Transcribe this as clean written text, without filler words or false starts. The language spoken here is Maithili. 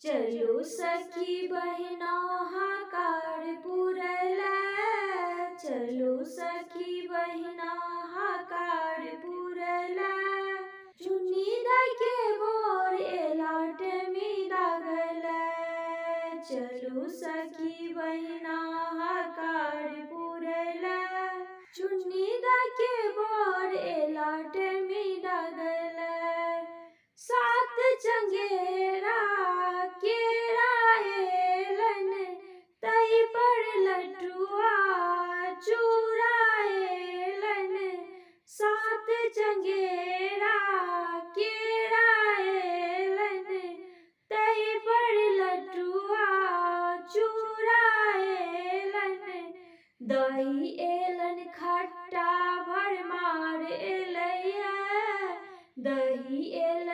चलू सखी बहिना हकार पुरैले, चलू सखी बहिना हकार पुरैले। चुन्नी दाइ के बोर एला टेमी दागले, चलू सखी बहिना हकार पुरैले। चुन्नी दाइ के बोर एला टेमी दागले। सात चंगेरा केरा एलन, तै पर लटुआ चूड़ा एलन। सात चंगेरा केरा एलन, तै पर लटुआ चूड़ा एलन। दही एलन खट्टा भरमार एलैया, दही एलन।